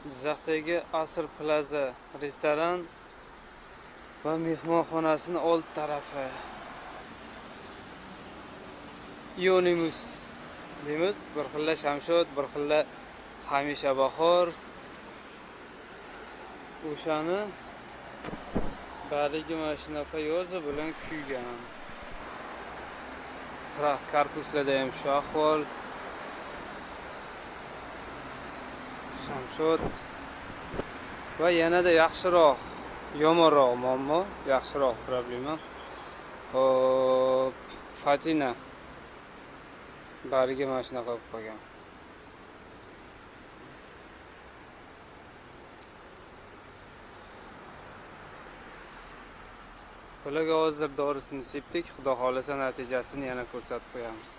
Jizzaxdagi Asr Plaza restoran va mehmonxonasini old tarafi. Ionimus deymiz, bir xilla Shamshod, bir xilla hamisha bahor. O'shani barigi mana shunaqa yozi bilan kuygan. Korpuslarda ham shu ahvol. Shamshod va yanada yaxshiroq, yomonroq muammo, yaxshiroq problema. Hop, Fatina bariga mana shunaqa qilib qo'ygan. Bularga hozir dorisini sepdik, Xudo xolasa natijasini yana ko'rsatib qo'yamiz.